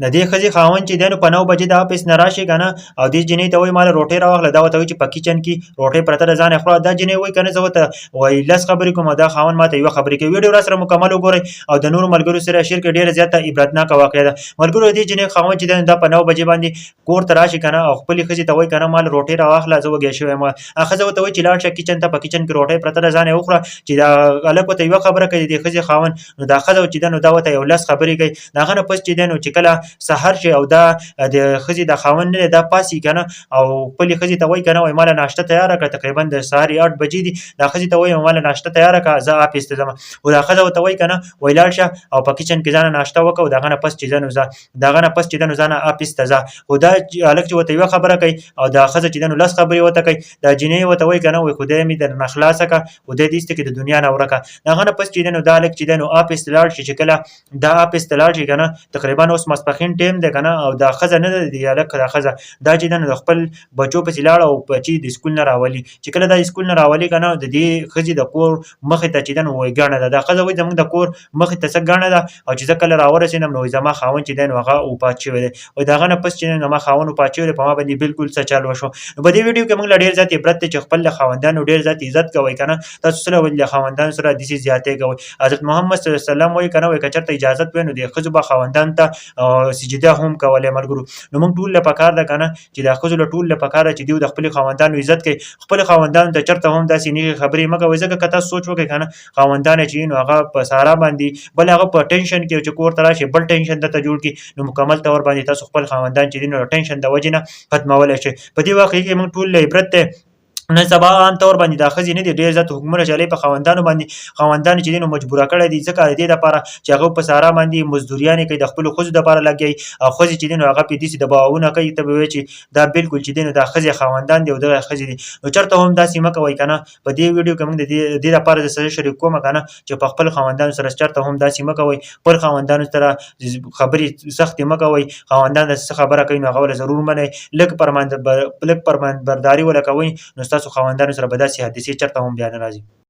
د دې ښځې خاوند چې دی نو په 9 بجې د افیس نه راشي که نه، او دې جینۍ ته وایي: ماله روټۍ راواخله. دا ورته وایي چې په کچن کې روټۍ پرته ده، ځانه خوره. دا جینۍ وایي: که نه، زه ورته وایي لس خبرې کوم او دا خاوند ماته یوه خبرې کوي. ویډیو را سره مکمل وګورئ او د نورو ملګرو سره شیر کړئ. ډېره زیاته عبرتناکه واقعه ده ملګرو. د دې جینۍ خاوند چې دی دا په 9 بجې باندې کور ته راشي که نه، او خپلې ښځې ته وایي که نه، ماله روټۍ راواخله، زه وږی شوی یم. ښځه ورته وایي چې لاړ شه کچن ته، په کچن کې روټۍ پرته ده، ځانه یې وخوره. چې دا هلک ورته یوه خبره کوي، د دې ښځې خاوند، نو دا ښځه چې ده نو دا ورته یو لس خبرې کوي. د هغه نه پس چې دی نو چې کله سحر شي او دا د ښځې د خاوند نه دی، دا پاڅي که نه او خپلې ښځې ته وایي که نه، وایي ماله ناشته تیاره کړه. تقریبا د سهار 8 بجې دي. دا ښځې ته وایي: ماله ناشته تیاره کړه، زه آفیس ته ځم. او دا ښځه ورته وایي که نه، وایي لاړ شه او په کچن کې ځانه ناشته وکړه، او د هغه نه پس چې ده نو ځه، د هغه نه پس چې ده نو ځانه آفیس ته ځه. خو دا هلک چې ورته یوه خبره کوي او دا ښځه چې ده نو لس خبرې ورته کوي. دا جینۍ ورته وایي که نه، وایي خدای مې درنه خلاصه کړه، خدای دې ایسته کړي د دنیا نه ورکه. د هغه نه پس چې ده نو دا هلک چې ده نو آفیس ته لاړ شي. چې کله دا آفیس ته لاړ شي که نه، تقریبا اوس ماسپښین ټایم دی که نه، او دا ښځه نه ده، د هلک دا ښځه دا چې ده نو د خپل بچو پسې لاړه او بچي د سکول نه راولي. چې کله دا سکول نه راولي که نه، د دې ښځې د کور مخې ته چې ده نو وایي ګڼه ده. دا ښځه وایي زموږ د کور مخې ته څه ګڼه ده؟ او چې زه کله راورسېدم نو وایي زما خاوند چې دی نو هغه وفات شوی دی. او د هغه نه پس چې دی زما خاوند وفات شوی دی، په ما باندې بالکل څه چل وشو. نو په دې ویډیو کې موږ له ډېر زیات عبرت دی چې خپل له خاوندانو ډېر زیات عزت کوئ که نه. تاسو سره ولې له خاوندانو سره داسې زیاتی کوئ؟ حضرت محمد صلی الله علیه وسلم وایي که نه، وایي که چېرته اجازت وای نو د ښځو به خاوندانو ته سجده هم کولی. ملګرو، نو موږ ټول له پکار ده که نه چې د ښځو له ټول له پکار ده چې دیو د خپل خاوندانو عزت کوي. خپل خاوندانو ته چېرته هم داسې نیغې خبرې مه کوئ، ځکه که تاسو سوچ وکړئ که نه، خاوندان چې نو هغه په سارا باندې بل هغه په ټینشن کې چې کور ته راشي بل ټینشن درته جوړ کړي. نو مکمل طور باندې تاسو خپل خاوندان چې دي نو ټینشن د وجې نه ختمولی شئ. په دې واقعې کې موږ ټول له عبرت دی. نن سبا عام طور باندې دا ښځې نه دي، ډېر زیات حکمونه چلوي په خاوندانو باندې. خاوندان چې دي نو مجبوره کړی دي، ځکه د دې دپاره چې هغه په سارا باندې مزدوریانې کوي، د خپلو ښځو دپاره لګیایي، او ښځې چې دي نو هغه پرې داسې دباوونه کوي، ته به وایې چې دا بالکل چې دي نو دا ښځې خاوندان دي او دغه ښځې دي. نو چېرته هم داسې مه کوئ که نه. په دې ویډیو کې موږ د دې دپاره د سره شریک کوم که نه چې په خپل خاوندانو سره چېرته هم داسې مه کوئ. خپل خاوندانو سره خبرې سختې مه کوئ. خاوندان داسې څه خبره کوي نو هغه وله ضرور منئ. لږ فرمان برداري وله کوئ، نو ستاسو خاوندانو سره به داسې حادثې چېرته هم بیا نه راځي.